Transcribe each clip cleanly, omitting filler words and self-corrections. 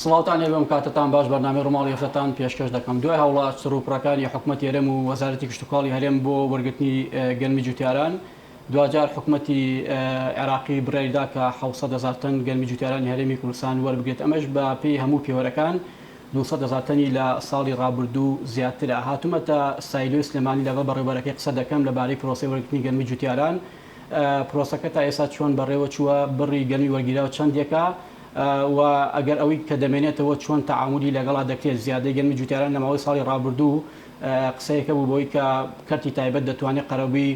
سڵاوتان لێبێ ئەم کاتەتان باش بەرنامەی ڕووماڵی هەفتەتان پێشکەش دەکەم دوای هەوڵە چڕوپڕەکانی حکومەتی هەرێم و وەزارەتی کشتوکاڵی هەرێم بۆ وەرگرتنی گەنمی جوتیاران دواجار حکومەتی عێراقی بڕیاریدا کە 600 هەزار تەن گەنمی جوتیارانی هەرێمی کوردستان وەربگرێت ئەمەش بە پێی هەموو پێوەرەکان 200 هەزار تەنی لە ساڵی ڕابردوو زیاترە هاتوومەتە سایلۆی سلێمانی لەگەڵ بەڕێوبەرەکەی قسە دەکەم لەبارەی پرۆسەی وەرگرتنی گەنمی جوتیاران پرۆسەکە تا ئێستا چۆن بەڕێوە چووە، بڕی گەنمی وەرگیراو چەندێکە و ئەگەر ئەوەی کە دەمێنێتەوە چۆن تەعامولی لەگەڵا دەکرێت؟ زیادەی گەنمی جوتیاران لە ماوەی ساڵی ڕابردوو قسەیەکە بوو بەوەی کە کەرتی تایبەت دەتوانێت قەرەبووی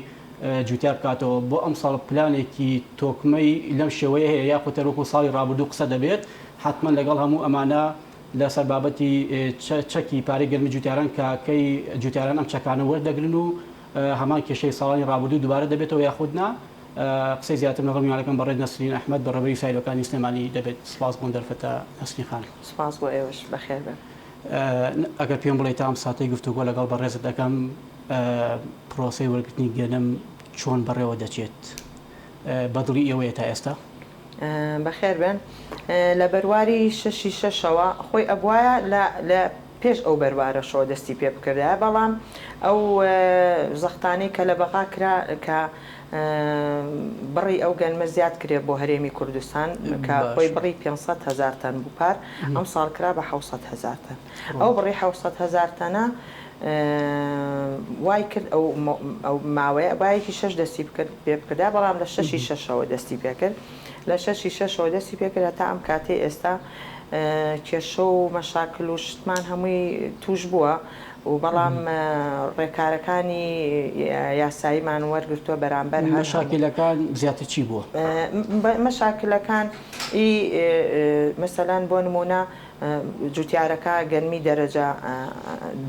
جوتیار بکاتەوە، بۆ ئەمساڵ پلانێکی تۆکمەی لەم شێوەیە هەیە یاخود هەر وەکو ساڵی ڕابردوو قسە دەبێت؟ حەتمەن لەگەڵ هەموو ئەمانە لەسەر بابەتی چەکی پارەی گەنمی جوتیاران کە کەی جوتیاران ئەم چەکانە وەردەگرن و هەمان کێشەی ساڵانی ڕابردوو دووبارە دەبێتەوە یاخود نا؟ قسەی زیاترم لەگەڵ میوانەکەم بەڕێز نەسرین ئەحمەد بەڕێوەبەری سایلۆکانی سلێمانی دەبێت. سپاس بۆ ئەم دەرفەتە نەسرین خان. سپاس بۆ ئێوەش بەخێر بێن. ئەگەر پێم بڵێی تا ئەم ساتەی گفتوگۆ لەگەڵ بەڕێزت دەکەم پرۆسەی وەرگرتنی گەنم چۆن بەڕێوە دەچێت؟ بە دڵی ئێوەیە تا ئێستا؟ بەخێر بێن. لە بەرواری شەشی شەشەوە خۆی ئەبوایە لە لە پێش ئەو بەروارەشەوە دەستی پێ بکردایە بەڵام ئەو زەختانەی کە لە بەغا کرا کە بڕی ئەو گەنمە زیاد کرێ بۆ هەرێمی کوردستان کە خۆی بڕی 500 هەزار تەن بوو پار ئەمساڵ کرا بە 600 هەزار تەن ئەو بڕی 600 هەزار تەنە وای کرد ئەو ئەو ماوەیە بایەکی شەش دەستی بکرد پێ بکردا بەڵام لە شەشی شەشەوە دەستی پێکرد لە شەشی شەشەوە دەستی پێکرد هەتا ئەم کاتەی ئێستا کێشە و مەشاکل و شتمان هەمووی توش بووە و بەڵام ڕێکارەکانی یاساییمان وەرگرتووە بەرامبەر هەر هەموو. مەشاکلەکان زیاتر چی بووە؟ مەشاکلەکان ئی مەسەلەن بۆ نموونە جوتیارەکە گەنمی دەرەجە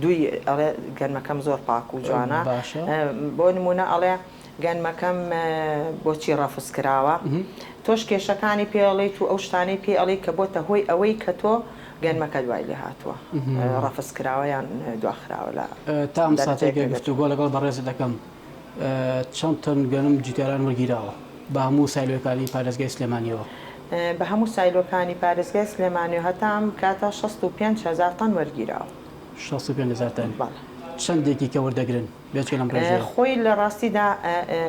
دووی ئەڵێ گەنمەکەم زۆر پاک و جوانە بۆ نموونە ئەڵێ گەنمەکەم بۆچی ڕەفز کراوە؟ تۆش کێشەکانی پێ ئەڵێیت و ئەو شتانەی پێ ئەڵێی کە بۆتە هۆی ئەوەی کە تۆ گەنمەکەت وای لێ هاتووە ڕەفز کراوە یان دواخراوە لە تا ئەم ساتەی کە گفتوگۆ لەگەڵ بەڕێزت دەکەم چەند تەن گەنم جوتیاران وەرگیراوە بە هەموو سایلۆکانی پارێزگای سلێمانیەوە؟ بە هەموو سایلۆکانی پارێزگای سلێمانیەوە هەتا ئەم کاتە 65 هەزار تەن وەرگیراوە. 65 هەزار تەن. بەڵێ. چەندێکی کە وەردەگرن؟ بێجگە لەم ڕێژەیە. خۆی لە ڕاستیدا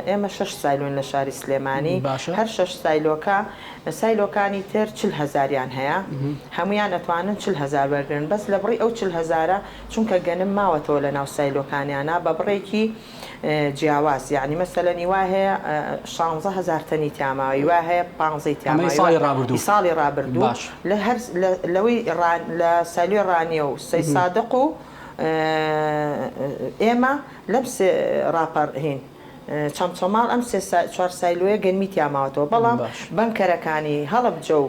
ئێمە شەش سایلۆین لە شاری سلێمانی، باشە. هەر شەش سایلۆکە، سایلۆکانی تر 40 هەزاریان هەیە، هەموویان ئەتوانن 40 هەزار وەرگرن، بەس لە بڕی ئەو 40 هەزارە چونکە گەنم ماوەتەوە لە ناو سایلۆکانیانا بە بڕێکی جیاواز، یەعنی مەسەلەن ئی وا هەیە شانزە هەزار تەنی تیا ماوە، ئی وا هەیە پانزەی تیا ئەمەی ماوە، ساڵی ڕابردوو. ئی ساڵی ڕابردوو باش. لە هەر لەوەی ڕا لە سایلۆی ڕانیە و سەیسادق و ئێمە لەم سێ ڕاپەڕین چەمچەماڵ ئەم سێ چوار سایلۆیە گەنمی تیا ماوەتەوە بەڵام بەنکەرەکانی هەڵەبجە و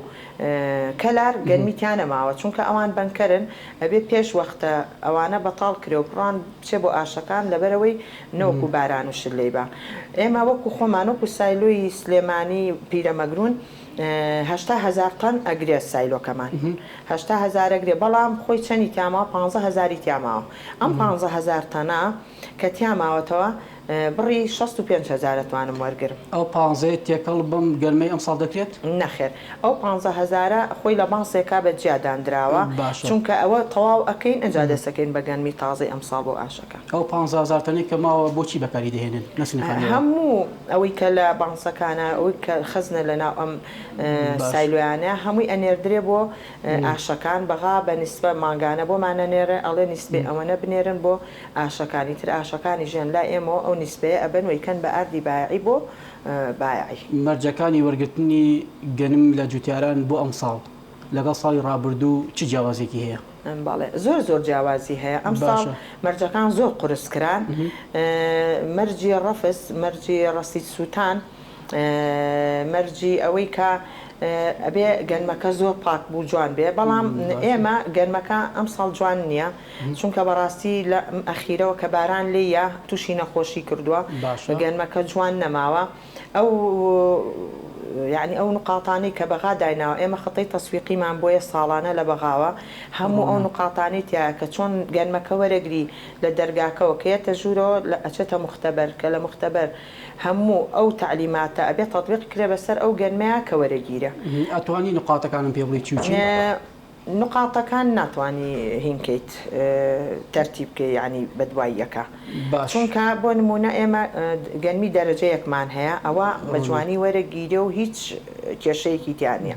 کەلار گەنمی تیا نەماوە چونکە ئەوان بەنکەرن ئەبێ پێش وەختە ئەوانە بەتاڵ کرێ و بڕان بچێ بۆ ئاشەکان لەبەرئەوەی نەوەکو باران و شت لێی با ئێمە وەکو خۆمان وەکو سایلۆی سلێمانی پیرەمەگرون 80 هەزار تەن ئەگرێ سایلۆکەمان 80 هەزار ئەگرێ بەڵام خۆی چەنی تیا ماوە پانزە هەزاری تیا ماوە ئەم 15 هەزار تەنە کە تیا ماوەتەوە بڕی 65 هەزار ئەتوانم وەرگرم. ئەو پانزەیە تێکەڵ بەم گەنمەی ئەمساڵ دەکرێت؟ نەخێر ئەو پانزە هەزارە خۆی لە بانسێکا بە جیا داندراوە باشە. چونکە ئەوە تەواو ئەکەین ئەنجا دەست ئەکەین بە گەنمی تازەی ئەمساڵ بۆ ئاشەکە. ئەو 15 هەزار تەنەی کە ماوە بۆچی بەکاری دەهێنن نەسرین خان ئێوە؟ هەموو ئەوەی کە لە بانسەکانە ئەوەی کە خەزنە لە ناو ئەم باشە. سایلۆیانە هەمووی ئەنێردرێ بۆ ئاشەکان بەغا بە نیسبە مانگانە بۆمان ئەنێرێ ئەڵێ نیسبەی ئەوەنە بنێرن بۆ ئاشەکان ئیتر ئاشەکانیش یەن لای ئێمەوە ئەو نیسبەیە ئەبەن و ئەیکەن بە ئاردی بایەعی بۆ بایەعی. مەرجەکانی وەرگرتنی گەنم لە جوتیاران بۆ ئەمساڵ لەگەڵ ساڵی ڕابردوو چ جیاوازیەکی هەیە؟ بەڵێ زۆر زۆر جیاوازی هەیە ئەمساڵ باشە. مەرجەکان زۆر قورس کران مەرجی ڕەفز مەرجی ڕەسید سووتان مەرجی ئەوەی کە ئەبێ گەنمەکە زۆر پاک بوو جوان بێ بەڵام باشە. ئێمە گەنمەکە ئەمساڵ جوان نییە چونکە بەڕاستی لە ئەخیرەوە کە باران لێی یا تووشی نەخۆشی کردووە باشە. گەنمەکە جوان نەماوە ئەو یانی ئەو نوقاتانەی کە بەغا دایناوە ئێمە خەتەی تەسویقیمان بۆیە ساڵانە لە بەغاوە هەموو ئەو ڕوونە. نوقاتانەی تیایە کە چۆن گەنمەکە وەرەگری لە دەرگاکەوە کە یەتە ژوورەوە لە ئەچێتە موختەبەر کە لە موختەبەر هەموو ئەو تەعلیماتە ئەبێ تەتبیق کرێ بەسەر ئەو گەنمەیا کە وەرەگیرێ. ئەتوانی نوقاتەکانم پێ بڵێی چی و چین؟ نوقاتەکان ناتوانی هین کەیت تەرتیب کەی یانی بەدوای یەکا باش. چونکە بۆ نمونە ئێمە گەنمی دەرەجە یەکمان هەیە ئەوە بە ڕوونە. جوانی وەرەگیرێ و هیچ کێشەیەکی تیا نیە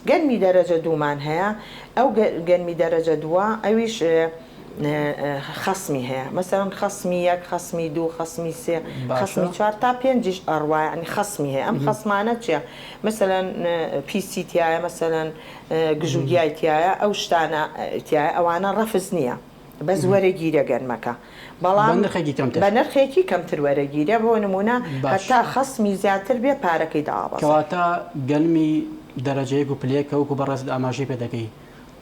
گەنمی دەرەجە دوومان هەیە ئەو گەنمی دەرەجە دووە ئەویش خەسمی هەیە مەسەلەن خەسمی یەک خەسمی دوو خەسمی سێ باشە. خەسمی چوار تا پێنجیش ئەڕوا یانی خەسمی هەیە ئەم خەسمانە چیە مەسەلەن پیسی تیایە مەسەلەن گژوگیای تیایە ئەو شتانە تیایە ئەوانە ڕەفز نییە بەس وەرەگیرە گەنمەکە بە بەڵام نرخێکی کەمتر. بە نرخێکی کەمتر وەرەگیرە بۆ نمونە باش. هەتا خەسمی زیاتر بێ پارەکەی دابەزێ. کەواتە گەنمی دەرەجە یەک و پلە یەک کە وەکو بەڕێزت ئاماژەی پێ دەکەی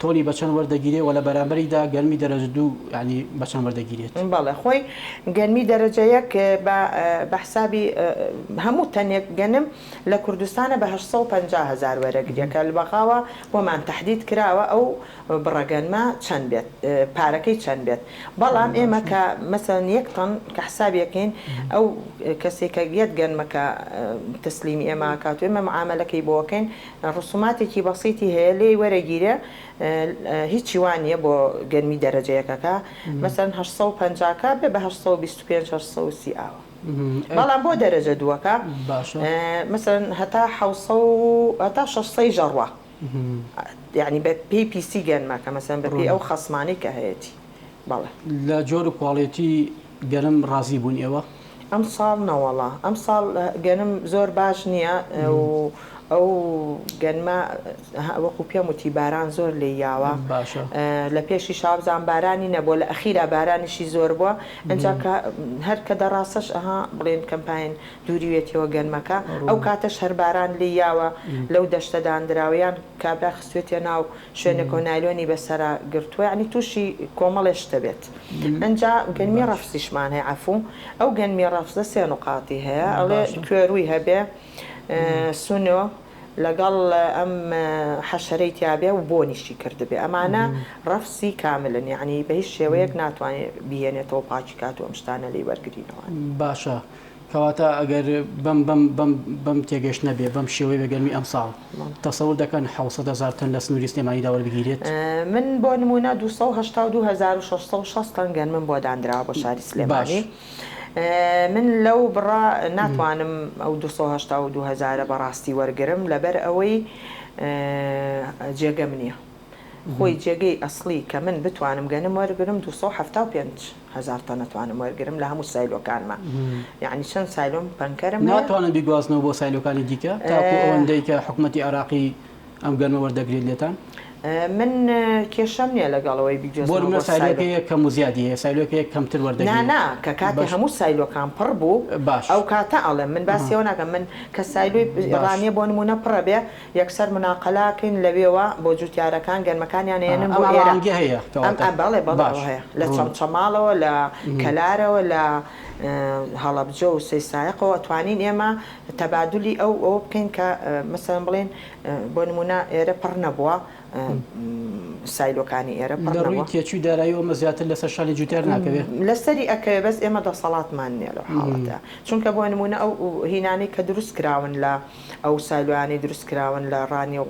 تۆنی بە چەند وەردەگیرێ وە لە بەرامبەریدا گەنمی دەرەجە دوو یانی بە چەند وەردەگیرێت؟ بەڵێ خۆی گەنمی دەرەجە یەک بە بە حسابی هەموو تەنێک گەنم لە کوردستانە بە 850 هەزار وەرەگرێ کە لە بەغاوە بۆمان تەحدید کراوە ئەو بڕە گەنمە چەند بێت پارەکەی چەند بێت بەڵام ئێمە باشە. کە مەسەلەن یەک تەن کە حسابی ئەکەین ئەو کەسێک کە یەت گەنمەکە تەسلیمی ئێمە ئەکات و ئێمە معامەلەکەی بۆ ئەکەین ڕسوماتێکی بەسیتی هەیە لێی وەرەگیرێ هیچی وا نییە بۆ گەنمی دەرەجە یەکەکە مەسەلەن 850 کە بێ بە 825 830 ئاوا. بەڵام بۆ دەرەجە دووەکە باشە. مەسەلەن هەتا حەوسە و هەتا شەشسەی ژەڕوا یانی بە پێی پیسی گەنمەکە مەسەلەن بە پێی ڕوونە. ئەو خەسمانەی کە هەیەتی بەڵێ. لە جۆر و کواڵێتی گەنم ڕازی بوون ئێوە؟ ئەمساڵ نەوەڵا ئەمساڵ گەنم زۆر باش نییە و ئەو گەنمە وەکو پێم وتی باران زۆر لێی یاوە باشە. لە پێشیشا وابزانم بارانی نەبووە لە ئەخیرا بارانیشی زۆر بووە ئینجا کە هەر کە دەڕاسەش ئەها بڵێن کەمپاین دووریوێتیەوە گەنمەکە ئەو ڕوونە. کاتەش هەر باران لێی یاوە لەو دەشتە داندراوە یان کابرا خستوێتیە ناو شوێنێکەوە نایلۆنی بەسەرا گرتووە یانی تووشی کۆمەڵێ شتە بێت ئینجا گەنمی باش. ڕەفزیشمان هەیە عەفوو ئەو گەنمی ڕەفزە سێ نوقاتی هەیە ئەڵێ باشە. کوێرووی هەبێ سونۆ لەگەڵ ئەم حەشەرەی تیابێ و بۆنیشی کردبێ ئەمانە ڕەفسی کاملن یەعنی بە هیچ شێوەیەک ناتوانێ بیهێنێتەوە پاکی کات و ئەم شتانە لێی وەرگرینەوە. باشە کەواتە ئەگەر بەم بەم بەم بەم تێگەشتنە بێ بەم شێوەی بێ گەرمی ئەمساڵ تەسەور دەکەن 700 هەزار تەن لە سنووری سلێمانیدا وەربگیرێت؟ من بۆ نموونە 282660 تەن گەنمم بۆ داندراوە بۆ شاری باش. سلێمانی من لەو بڕە ناتوانم ئەو 282 هەزارە بەڕاستی وەرگرم لەبەر ئەوەی جێگەم نییە خۆی جێگەی ئەسڵی کە من بتوانم گەنم وەرگرم 275 هەزار تەن ئەتوانم وەرگرم لە هەموو سایلۆکانما یعنی چەند سایلۆم پەنکەرم هەیە. ناتوانن بیگوازنەوە بۆ سایلۆکانی دیکە تاکو ئەوەندەی کە حکومەتی عێراقی ئەم گەنمە وەردەگرێت لێتان؟ من کێشەم نیە لەگەڵ ئەوەی بۆ بیگوێزمەوە نمونە بۆ سایلۆکە سایلۆ. یەک کەم و زیادی هەیە سایلۆکە یەک کەمتر نا وەردەگرێت نا کە کاتێ باش. هەموو سایلۆکان پڕ بوو باش. ئەو کاتە ئەڵێم من باسی ئەوە ناکەم من کە سایلۆی باش. ڕانیە بۆ نمونە پڕە بێ یەکسەر مناقەلە ئەکەین لەوێوە بۆ جوتیارەکان گەنمەکانیان ئەیەنن ئەم بۆ ئێرە ئامانگە هەیە ئەم کەواتە ئەم بەڵێ بەڵێ باش ئەوە هەیە لە ڕوونە. چەمچەماڵەوە لە کەلارەوە لە هەڵەبجە و سەیسایەقەوە ئەتوانین ئێمە تەبادولی ئەو ئەوە بکەین کە مەسەلەن بڵێین بۆ نموونە ئێرە پڕ نەبووە سایلۆکانی ئێرە پڕ لە ڕووی نەبووە. تێچووی دارایی ئەمە زیاتر لەسەر شانی جوتیار ناکەوێ؟ لەسەری ئەکەوێ بەس ئێمە دەسەڵاتمان نییە لەو حاڵەتە چونکە بۆ نموونە ئەو هینانەی کە دروست کراون لە ئەو سایلۆیانەی دروست کراون لە ڕانیە و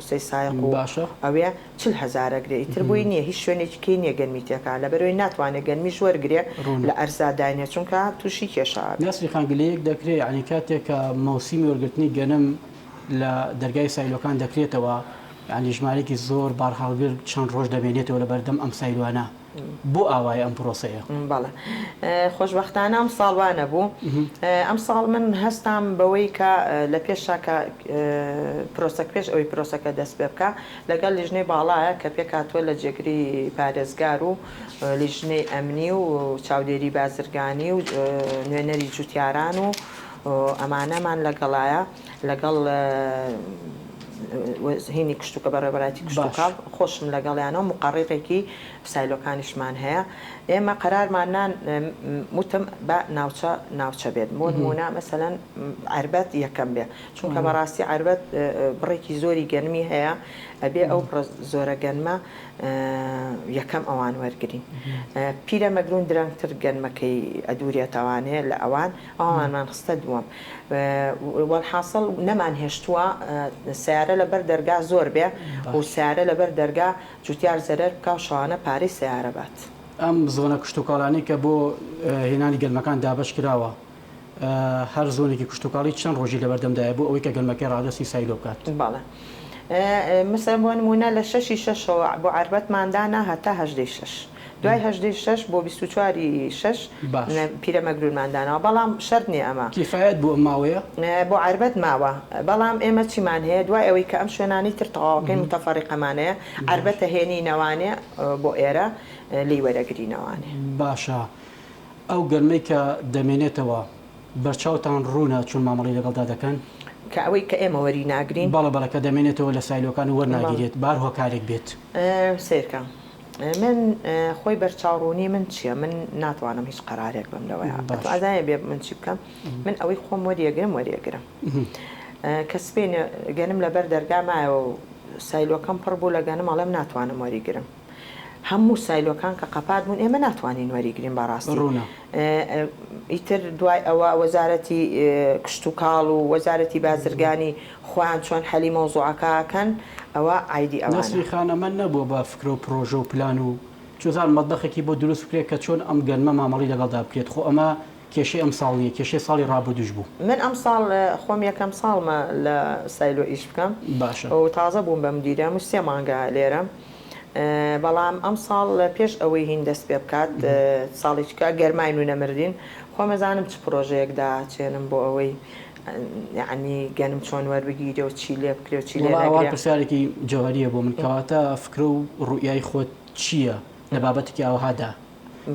سەیسایەق و باشە. ئەوێ 40 هەزار ئەگرێ ئیتر بۆی نییە هیچ شوێنێکی کەی نییە گەنمی تێکا لەبەرئەوەی ناتوانێ گەنمیش وەرگرێ ڕوونە. لە ئەرزا داینێ چونکە تووشی کێشە ئەبێ. نەسری خان گلەیەک دەکرێ یانی کاتێک کە مەوسیمی وەرگرتنی گەنم لە دەرگای سایلۆکان دەکرێتەوە یانی ژمارەیەکی زۆر بارهەڵگر چەند ڕۆژ دەمێنێتەوە لە بەردەم ئەم سایلۆانە بۆ ئاوایە ئەم پرۆسەیە؟ بەڵێ خۆشبەختانە ئەمساڵ وا نەبوو. ئەمساڵ من هەستام بەوەی کە لە پێشا کە پرۆسەک پێش ئەوەی پرۆسەکە دەست پێ بکا لەگەڵ لیژنەی باڵایە کە پێکهاتووە لە جێگری پارێزگار و لیژنەی ئەمنی و چاودێری بازرگانی و نوێنەری جوتیاران و ئەمانەمان لەگەڵایە لەگەڵ هینی کشتوکە بەڕێوەبەرایەتی کشتوکاڵ خۆشم لەگەڵیانەوە موقەڕیڕێکی سایلۆکانیشمان هەیە ئێمە قەرارمان نا وتم با ناوچە ناوچە بێت بۆ نموونە مەسەلەن عەربەت یەکەم بێ چونکە بەڕاستی عەربەت بڕێکی زۆری گەنمی هەیە ئەبێ ئەو بڕە زۆرە گەنمە یەکەم ئەوان وەرگرین پیرەمەگرون درەنگتر گەنمەکەی ئەدورێتەوانێ لە ئەوان ئەوانمان خستە دووەم وەلحاسڵ نەمان هێشتووە سەیارە. سەیارە لەبەر دەرگا زۆر بێ و سەیارە لەبەر دەرگا جوتیار زەرەر بکا و شەوانە پارەی سەیارە بات. ئەم زۆنە کشتوکاڵانەی کە بۆ هێنانی گەنمەکان دابەش کراوە هەر زۆنێکی کشتوکاڵی چەند ڕۆژی لەبەردەمدایە بۆ ئەوەی کە گەنمەکەی ڕادەستی سایلۆ بکات؟ بەڵێ مەسەلەن بۆ نموونە لە شەشی شەشەوە بۆ عەربەتمان دانا هەتا هەژدەی شەش دوای هەژدەی شەش بۆ 24 ی شەش باش. پیرەمەگرونمان داناوە بەڵام شەرت نییە ئەمە. کیفایەت بۆ ئەم ماوەیە؟ بۆ عەربەت ماوە بەڵام ئێمە چیمان هەیە دوای ئەوەی کە ئەم شوێنانەی تر تەواوەکەین متەفەڕیقەمان هەیە عەربەتە هێنینەوانێ بۆ ئێرە لێی وەرەگرینەوانێ. باشە ئەو گەرمەی کە دەمێنێتەوە بەرچاوتان ڕوونە چۆن مامەڵەی لەگەڵدا دەکەن؟ کە ئەوەی کە ئێمە وەری ناگرین؟ بەڵێ بەڵێ کە دەمێنێتەوە لە سایلۆکان و وەرناگیرێت بە هەر هۆکارێک بێت. سەیرکە من خۆی بەرچاوڕوونی من چیە من ناتوانم هیچ قەرارێک بەم لەوەیا ئەتو ئەزانی بێ من چی بکەم من ئەوەی خۆم وەریەگرم وەریەگرم کە سبەینێ گەنم لەبەر دەرگا مایەوە و سایلۆکەم پڕ بوو لە گەنم ئەڵێم ناتوانم وەریگرم هەموو سایلۆکان کە قەپات بوون ئێمە ناتوانین وەریگرین بەڕاستی ڕوونە. ئیتر دوای ئەوە وەزارەتی کشتوکاڵ و وەزارەتی بازرگانی خۆیان چۆن حەلی مەوزوعەکە ئەکەن ئەوە عایدی ئەوانە. نەسری خان ئەمە نەبووە بە فکرە و پرۆژە و پلان و چوزان مەتبەخێکی بۆ دروست بکرێت کە چۆن ئەم گەنمە مامەڵەی لەگەڵدا بکرێت خۆ ئەمە کێشەی ئەمساڵ نییە کێشەی ساڵی ڕابردووش بوو. من ئەمساڵ خۆم یەکەم ساڵمە لە سایلۆ ئیش بکەم باشە. و تازە بووم بە مدیرە هەموو سێ مانگە لێرەم بەڵام ئەمساڵ پێش ئەوەی هین دەست پێ بکات ساڵێکی کە گەرماین و نەمردین خۆم ئەزانم چ پرۆژەیەک داچێنم بۆ ئەوەی یەعنی گەنم چۆن وەربگیرێ و چی لێ بکرێ و چی لێ وەڵا ئەوە نەکرێ. پرسیارێکی جەوهەرییە بۆ من کەواتە فکرە و ڕوئیای خۆت چییە لە بابەتێکی ئاوهادا؟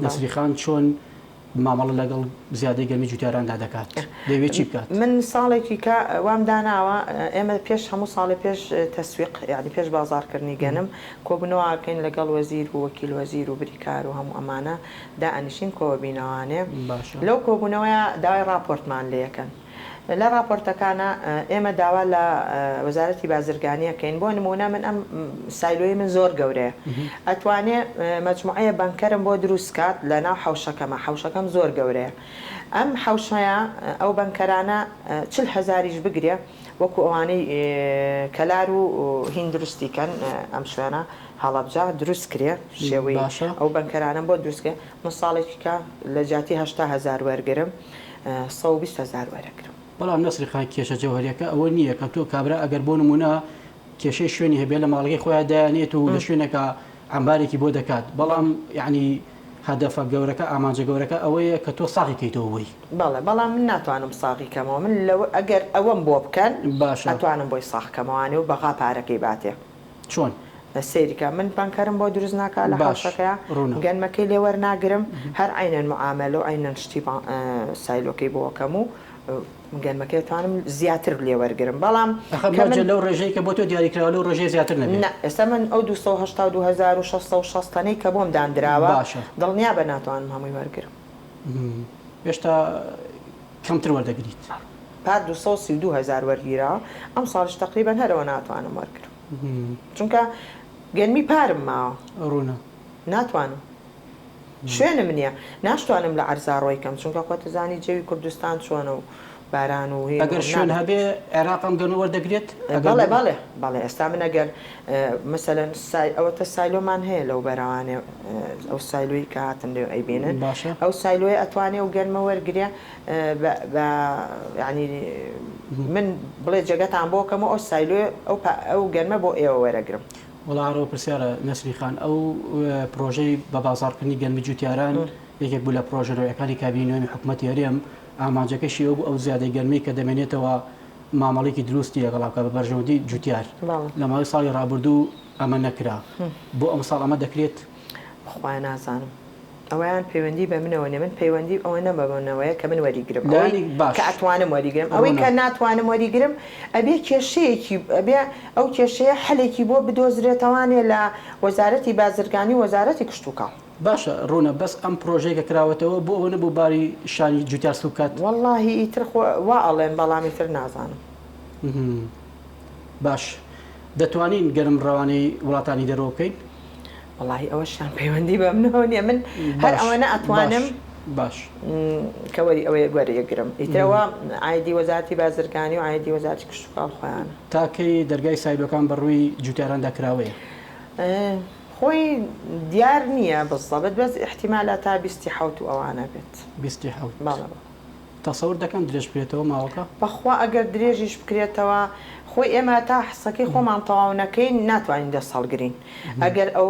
نەسری خان چۆن مامەڵە لەگەڵ زیادەی گەرمی جوتیاراندا دەکات؟ دەیەوێت چی بکات؟ من ساڵێکی کە وام داناوە ئێمە پێش هەموو ساڵێ پێش تەسویق یانی پێش بازاڕکردنی گەنم کۆبوونەوە ئەکەین لەگەڵ وەزیر و وەکیل وەزیر و بریکار و هەموو ئەمانە دائەنیشین کۆبینەوانێ باشە. لەو کۆبوونەوەیە داوای ڕاپۆرتمان لێکەن لە ڕاپۆرتەکانا ئێمە داوا لە وەزارەتی بازرگانی ئەکەین بۆ نموونە من ئەم سایلۆی من زۆر گەورەیە ئەتوانێ مەجموعەیە بەنکەرم بۆ دروست کات لە ناو حەوشەکەمە حەوشەکەم زۆر گەورەیە ئەم حەوشەیە ئەو بەنکەرانە 40 هەزاریش بگرێ وەکو ئەوانەی کەلار و هین دروستی کەن ئەم شوێنە هەڵەبجە دروست کرێ شێوەی باشە. ئەو بەنکەرانەم بۆ دروست کرێ من ساڵێکی کە لە جیاتی 80 هەزار وەرگرم 120 هەزار وەرەگرم. بەڵام نەسری خان کێشە جەوهەریەکە ئەوە نییە کە تۆ کابرا ئەگەر بۆ نموونە کێشەی شوێنی هەبێ لە ماڵەکەی خۆیان دایانێت و لە شوێنێکا عەمبارێکی بۆ دەکات بەڵام یەعنی هەدەفە گەورەکە ئامانجە گەورەکە ئەوەیە کە تۆ ساغی کەیتەوە بۆی. بەڵێ بەڵام من ناتوانم ساغی کەمەوە من لەوە ئەگەر ئەوەم بۆ بکەن باشە. ئەتوانم بۆی ساغ کەمەوانێ و بەغا پارەکەی باتێ. چۆن؟ سەیری کە من بانکەرم بۆ دروست ناکا لە باش حەوشەکەیا ڕوونە. گەنمەکەی لێ وەرناگرم هەر عەینەن معامەلە و عەینەن شتی سایلۆکەی بۆ ئەکەم و گەنمەکەی ئەتوانم زیاتر لێ وەرگرم بەڵام ئەخە کە مەرجە من لەو ڕێژەی کە بۆ تۆ دیاری کراوە لەو ڕێژەیە زیاتر نەبێ. نا ئێستا من ئەو 282660 تەنەی کە بۆم داندراوە باشە. دڵنیابە ناتوانم هەمووی وەرگرم. هێشتا کەمتر وەردەگریت. پار 232 هەزار وەرگیراوە ئەمساڵیش تەقریبەن هەر ئەوە ناتوانم وەرگرم. چونکە گەنمی پارم ماوە. ڕوونە. ناتوانم. شوێنم نییە. ناشتوانم لە عەرزا ڕۆی کەم چونکە خۆت ئەزانی جەوی کوردستان چۆنە و باران و هین و ئەگەر شوێن نابێ. هەبێ عێراق ئەم گەنمە وەردەگرێت؟ ئەگەر بەڵێ بەڵێ بەڵێ ئێستا من ئەگەر مەسەلەن سای ئەوەتە سایلۆمان هەیە لەو بەرەوانێ ئەو سایلۆی کە هاتن لێ ئەیبینن باشە. ئەو سایلۆیە ئەتوانێ ئەو گەنمە وەرگرێ بە بە یانی من بڵێ جێگەتان بۆ کەم و ئەو سایلۆیە ئەو ئەو گەنمە بۆ ئێوە وەرەگرم. وەڵا هەر ئەوە پرسیارە نەسری خان ئەو پرۆژەی بە بازاڕکردنی گەنمی جوتیاران یەکێک بوو لە پرۆژە نوێیەکانی کابینەی نوێمی حکومەتی هەرێم ئامانجەکەشی ئەوە بوو ئەو زیادەی گەنمەی کە دەمێنێتەوە مامەڵەیەکی دروستی لەگەڵا بکات بە بەرژەوەندی جوتیار لە ماوەی ساڵی ڕابردوو ئەمە نەکرا بۆ ئەمساڵ ئەمە دەکرێت؟ بەخوایە نازانم ئەوەیان پەیوەندی بە منەوە نیە من پەیوەندیم ئەوەنە بە منەوەیە کە من وەریگرم ئەوەی لایەنی باش کە ئەتوانم وەریگرم ئەوەی ڕوونە. کە ناتوانم وەریگرم ئەبێ کێشەیەکی ئەبێ ئەو کێشەیە حەلێکی بۆ بدۆزرێتەوانێ لە وەزارەتی بازرگانی و وەزارەتی کشتوکاڵ. باشە ڕوونە بەس ئەم پڕۆژەی کە کراوەتەوە بۆ ئەوە نەبوو باری شانی جوتیار سوک کات؟ وەڵاهی ئیتر خۆ وا ئەڵێن بەڵام ئیتر نازانم. باش دەتوانین گەنم ڕەوانەی وڵاتانی دەرەوە بکەین؟ وەڵاهی ئەوەشیان پەیوەندی بە منەوە نیە من هەر باش ئەوەنە باش. ئەتوانم. باش. کە وەری ئەوەیە وەریەگرم ئیتر ئەوە عایدی وەزارەتی بازرگانی و عایدی وەزارەتی کشتوکاڵ خۆیانە. تا کەی دەرگای سایلۆکان بە ڕووی جوتیاراندا کراوەیە؟ خۆی دیار نییە بزەبت بەس ئیحتیمالە تا بیستی حەوت و ئەوانە بێت. بیستی حەوت. بەڵێ بەڵێ. تەسەور دەکەن درێژ بکرێتەوە ماوەکە؟ بەخوا ئەگەر درێژیش بکرێتەوە خۆی ئێمە تا حسەکەی خۆمان تەواو نەکەین ناتوانین دەست هەڵگرین ئەگەر ئەو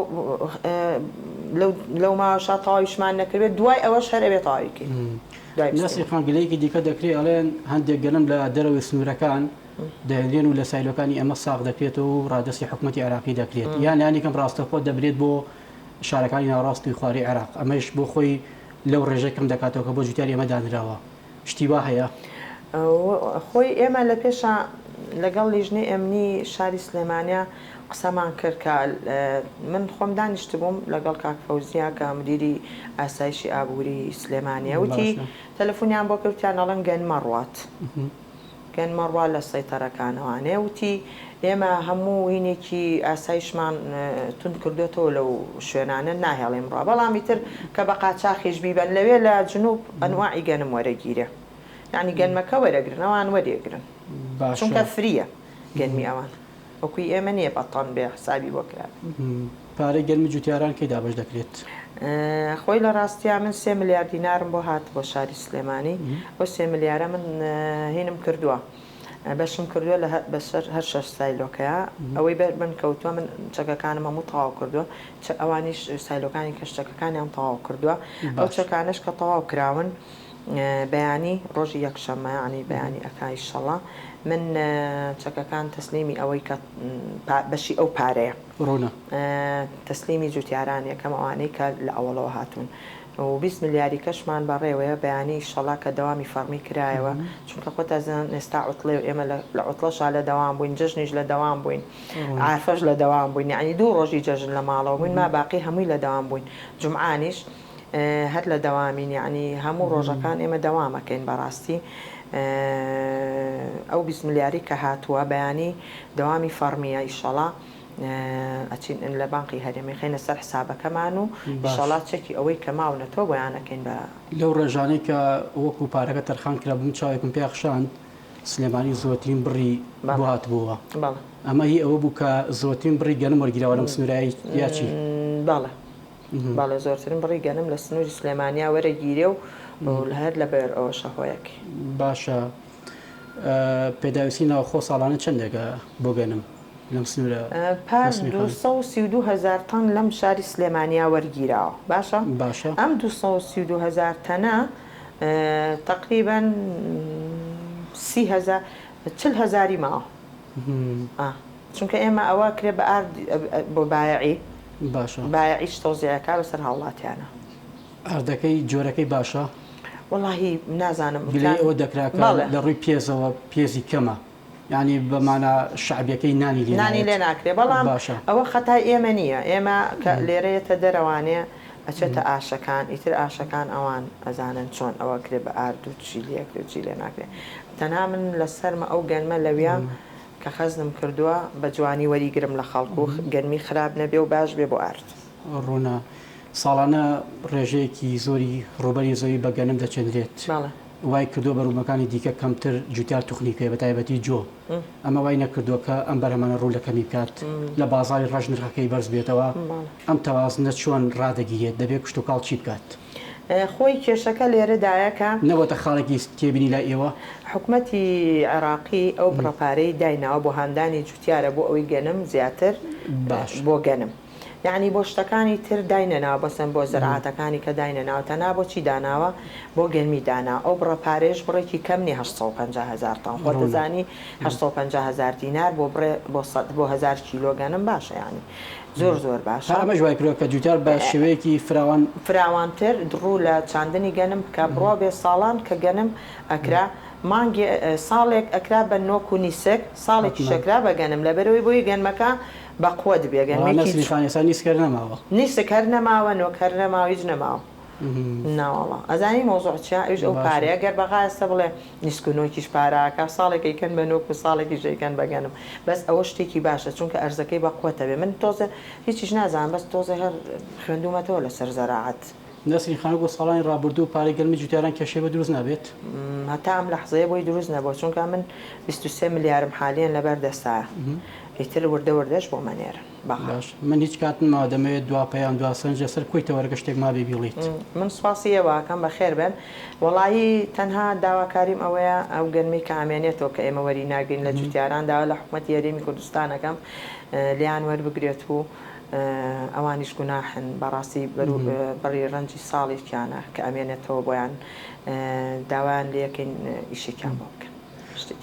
لەو ماوەشا تەواویشمان نەکردبێت دوای ئەوەش هەر ئەبێ تەواوی کەین. نەسری خان گلەیەکی دیکە دەکرێ ئەڵێن هەندێک گەنم لە دەرەوەی سنوورەکان دەهێنرێن و لە سایلۆکانی ئێمە ساغ دەکرێتەوە و ڕادەستی حکومەتی عێراقی دەکرێت یان لانیکەم ڕاستەوخۆ دەبرێت بۆ شارەکانی ناوەڕاست و خواری عێراق ئەمەش بۆ خۆی لەو ڕێژە کەم دەکاتەوە کە بۆ جوتیاری ئێمە دانراوە. شتی وا هەیە؟ خۆی ئێمە لە پێشا لەگەڵ لیژنەی ئەمنی شاری سلێمانیا قسەمان کرد کە من خۆم دانیشتبووم لەگەڵ کاک فەوزیە کە مدیری ئاسایشی ئابووری سلێمانیە وتی تەلەفونیان بۆ کرد وتیان ئەڵێن گەنمە ڕوات. گەنمە ڕوا لە سەیتەرەکانەوانێ وتی، ئێمە هەموو هینێکی ئاسایشمان توند کردۆتەوە لەو شوێنانە ناهێڵین ڕوا بەڵام ئیتر کە بە قاچاخیش بیبەن لەوێ لە جنوب ئەنواعی گەنم وەرەگیرێ یانی گەنمەکە وەرەگرن ئەوان وەریەگرن چونکە فریە گەنمی ئەوان وەکوی ئێمە نیە بە تەن بێ حسابی بۆ کرابێ. پارەی گەنمی جوتیاران کەی دابەش دەکرێت؟ خۆی لە ڕاستیا من سێ ملیار دینارم بۆ هات بۆ شاری سلێمانی ئەو سێ ملیارە من هینم کردووە بەشم کردووە لە بەسەر هەر شەش سایلۆکەیە ئەوەی بەر من کەوتووە من چەکەکانم هەموو تەواو کردووە ئەوانیش سایلۆکانی کەش چەکەکانیان تەواو کردووە ئەو چەکانەش کە تەواو کراون بەیانی ڕۆژی یەکشەممە یانی بەیانی ئەکا ئیشەڵا من چەکەکان تەسلیمی ئەوەی کە بەشی ئەو پارەیە ڕوونە. تەسلیمی جوتیاران یەکەم ئەوانەی کە لە ئەوەڵەوە هاتوون و 20 ملیاری کەشمان بەڕێوەیە بەیانی ئیشەڵا کە دەوامی فەڕمی کرایەوە چونکە خۆت ئەزان ئێستا عوتڵەیە و ئێمە لە عوتڵەشا لە دەوام بووین جەژنیش لە دەوام بووین عارفەش لە دەوام بووین یانی دوو ڕۆژی جەژن لە ماڵەوە بووین ما باقی هەمووی لە دەوام بووین جومعانیش هەر لە دەوامین یەعنی هەموو ڕۆژەکان ئێمە دەوام ئەکەین بەڕاستی ئەو 20 ملیاری کە هاتووە بەیانی دەوامی فەڕمیە ئیشەڵا ئەچین لە بانقی هەرێمی خەینە سەر حسابەکەمان و ئیشەڵا چەکی ئەوەی کە ماونەتەوە بۆیان ئەکەین بە لەو ڕێژانەی کە وەکو پارەکە تەرخان کرابوو من چاوێکم پیا خشاند سلێمانی زۆرترین بڕی بۆ هاتبووەوە ئەمە هی ئەوە بوو کە زۆرترین بڕی گەنم وەرگیراوە لەم سنوورایی یا چی؟ بەڵێ بەڵێ زۆرترین بڕی گەنم لە سنووری سلێمانیا وەرەگیرێ و هەر لەبەر ئەوەشە هۆیەکەی. باشە پێداویستی ناوخۆ ساڵانە چەندێکە بۆ گەنم لەم سنوورە؟ پار 232 هەزار تەن لەم شاری سلێمانیا وەرگیراوە باشە باشە ئەم 232 هەزار تەنە تەقریبەن 30 هەزار 40 هەزاری ماوە چونکە ئێمە ئەوە کرێ بە ئارد بۆ بایەعی باشە بایەعیش تەوزیعەکا بەسەر هاوڵاتیانە. ئاردەکەی جۆرەکەی باشە؟ وەڵاهی نازانم گلەیی ئەوە دەکرا کە لە ڕووی پێزەوە پێزی کەمە یانی بە مانا شەعبیەکەی نانی لێ نانی لێ ناکرێ بەڵام باشە ئەوە خەتای ئێمە نییە ئێمە کە لێرە یەتە دەرەوانێ ئەچێتە ئاشەکان ئیتر ئاشەکان ئەوان ئەزانن چۆن ئەوە کرێ بە ئارد و چی لێ ئەکرێ و چی لێ ناکرێ تەنها من لەسەرمە ئەو گەنمە لەویا کە خەزنم کردووە بە جوانی وەریگرم لە خەڵک و گەنمی خراپ نەبێ و باش بێ بۆ ئارد. ڕوونە ساڵانە ڕێژەیەکی زۆری ڕووبەری زەوی بە گەنم دەچێنرێت، وای کردووە بەروبوومەکانی دیکە کەمتر جووتیار توخنی بکەوێت بەتایبەتی جۆ، ئەمە وای نەکردووە کە ئەم بەرهەمانە ڕوو لە کەمی بکات، لە بازاڕی ڕەش نرخەکەی بەرز بێتەوە، ئەم تەوازنە چۆن ڕادەگیرێت، دەبێت کشتوکاڵ چی بکات؟ خۆی کێشەکە لێرەدایە کە. نەبۆتە خاڵێکی تێبینی لای ئێوە؟ حکومەتی عێراقی ئەو بڕە پارەی دایناوە بۆ هاندانی جوتیارە بۆ ئەوەی گەنم زیاتر بۆ گەنم یەعنی بۆ شتەکانی تر داینەناوە بەسەن بۆ زەرعاتەکانی کە داینەناوە تەنها بۆ چی داناوە بۆ گەنمی داناوە ئەو بڕە پارەیەش بڕێکی کەم نیە 850 هەزار تەن خۆت دەزانی 850 هەزار دینار بۆ بڕێ بۆ سەد بۆ هەزار کیلۆ گەنم باشە یەعنی زۆر زۆر باشە. هەر ئەمەش وای کردوە کە جوتیار بە شێوەیەکی فراوان. فراوانتر ڕوو لە چاندنی گەنم بکا بڕوا بێ ساڵان کە گەنم ئەکرا مانگێ ساڵێک ئەکرا بە نۆک و نیسک ساڵێکیش ئەکرا بە گەنم لەبەرئەوەی بۆی گەنمەکە بە قوەت بێ وەڵا گەنمێکی نەسرین خان ئێستا نیسک هەر نەماوە. نیسک هەر نەماوە نۆک هەر نەماوە هیچ نەماوە. ناوەڵا ئەزانی مەوزوع چیە ئەویش ئەو باشە. پارەیە گەر بەغا ئێستا بڵێ نیسک و نۆکیش پارە ئەکا ساڵێک ئەیکەن بە نۆک و ساڵێکیش ئەیکەن بە گەنم بەس ئەوە شتێکی باشە چونکە ئەرزەکەی بە قوەتە بێ من تۆزێ هیچیش نازانم بەس تۆزێ هەر خوێندومەتەوە لەسەر زەراعەت. نەسرین خان وەکو ساڵانی ڕابردوو پارەی گەنمی جوتیاران کێشەی بۆ دروست نابێت؟ هەتا ئەم لەحزەیە بۆی دروست نەبووە چونکە من 23 ملیارم حالیەن لەبەر دەستایە ئیتر وردە وردەش بۆم ئەنێرن بەغا. باش من هیچ کات نەماوە دەمەوێت دوا پەیام دوا سەرنج لەسەر کۆی تەوەرەکە شتێک مابێ بیڵیت. من سوپاسی ئێوە ئەکەم بەخێر بێن. وەڵایی تەنها داواکاریم ئەوەیە ئەو گەنمەی کە ئەمێنێتەوە کە ئێمە وەری ناگرین لە جوتیاران داوا لە حکومەتی هەرێمی کوردستان ئەکەم لێیان وەربگرێت و ئەوانیش گوناحن بەڕاستی بەری ڕەنجی ساڵێکیانە کە ئەمێنێتەوە بۆیان داوایان لێکەین ئیشێکیان بۆ بکەن.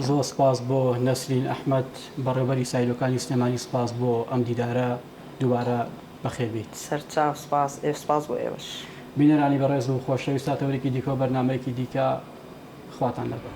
زۆر سپاس بۆ نەسرین ئەحمەد بەڕێوبەری سایلۆکانی سلێمانی سپاس بۆ ئەم دیدارە دووبارە بەخێر بێیت. سەرچاو سپاس سپاس بۆ ئێوەش. بینەرانی بەڕێز و خۆشەویست تا تەوەرێکی دیکە و بەرنامەیەکی دیکە خواتان لەگەڵ.